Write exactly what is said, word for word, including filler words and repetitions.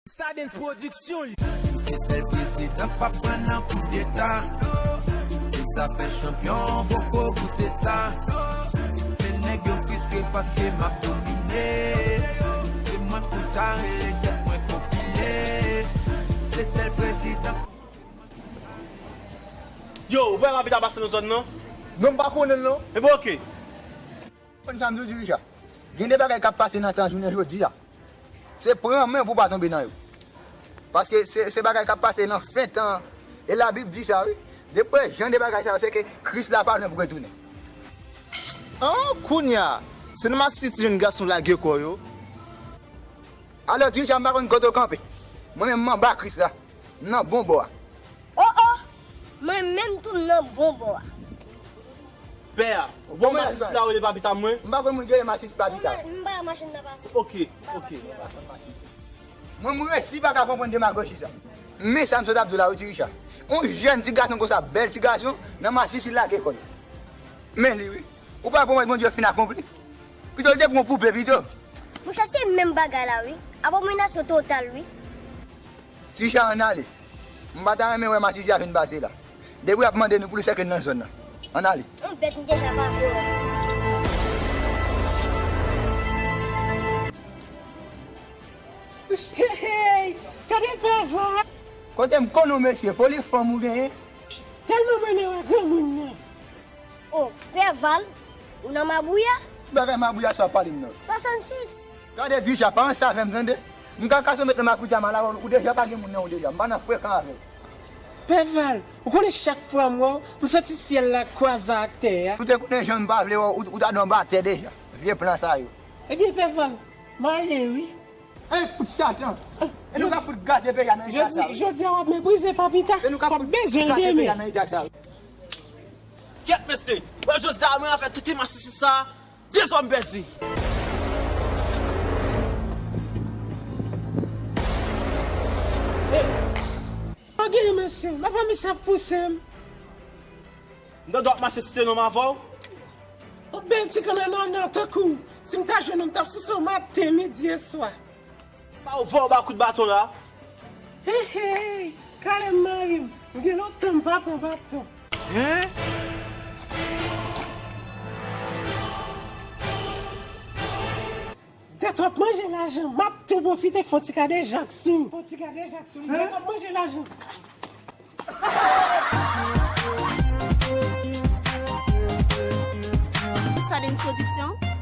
Stardens Production. Se sèl prezidan k p ap pran nan koudeta. E sa fè chanpyon poko goute sa. Men nèg yo fristre paske m ap domine. Se mwen pou ta rele tèt mwen popile. Se sèl prezidan. Yo, ou wè Papita pase nan zòn nan? Non, m pa konnen l non. Ebyen, oke. Konn sa m di w, dirijan. Gen de bagay k ap pase nan tan jounen jodi a. Se pran men pou w pa tonbe nan yo. Paske se, se bagay k ap pase nan fen tan an. E Labib di sa, wi. Depi w wè jan de bagay sa yo, se ke Kris la pa lwen pou retounen. An, kounye a, se nan masisi ti jèn gason lage kò yo. Alò, dirijan, m pa konn kote w kanpe. Mwen menm, m anba Kris la. M nan bon bò a. O, o! Mwen menm tou m nan bon bò a. Pè a, ou wè masisi la rele Papita mwen? M pa konn moun ki rele masisi Papita. M pa wè machin nan pase. Oke, oke. Mwen, m resi pa ka konprann demagoji sa. Men sa m sot ap di w la, wi, ti Richa. Yon jèn ti gason konsa, bèl ti gason, nan masisi lage kò l. Men li, wi. Ou pa konprann Bondye fin akonpli? Pito l te pran yon poupe pito. Monchè, se menm bagay la, wi. Abominasyon total, wi. Ti Richa, ann ale. M pa ta renmen wè masisi a vin pase la. Depi y ap mande nou pou li, se ke n nan zòn nan. Ann ale. Yon bèt m deja pa vle wè. Hey, hey, gade Pèval. Kote m konn ou, mesye, foli fanm ou genyen? Tèlman m renmen wè granmoun nan. O, Pèval, ou nan mabouya? Ki bagay mabouya sa w ap pale m nan? Swasannsis. Gade, Dija, pa ranse avè m, tande? M ka kache w met nan makout a m al avè w, ou deja pa gen moun nan ou deja. M pa nan frekan avè w. Pèval, ou konnen chak fwa m wè w, m santi syèl la kwaze ak tè a. Ou te konnen jan m pa vle wè w, ou, ou ta dwe anba tè deja. Vye plan sa yo. Ebyen, Pèval, m ale wi. Ey, fout Satan! E nou ka fout gate peyi a nan eta sa, wi. Jodi a w ap meprize Papita. E nou ka fout gate peyi a nan eta sa, wi. Kyèt mesye, bon, jodi a mwen ap fè tete masisi sa, de zòm pèdi. Pa genyen mesye, m ap fè misye ap pouse m. M tande w ap mache site nonm avè w. Yon bèl ti kannanana tankou w, si m ta jwenn ou, m t ap souse w maten, midi e swa. Pa ou vè w ba kout baton la. Hey, hey, kale m mari m. M gen lontan m pa pran baton. Hein? Dat w ap manje lajan, m ap tou pwofite fon ti kadejak sou m. Fon ti kadejak sou m. Dat w ap manje lajan. Stardens Production.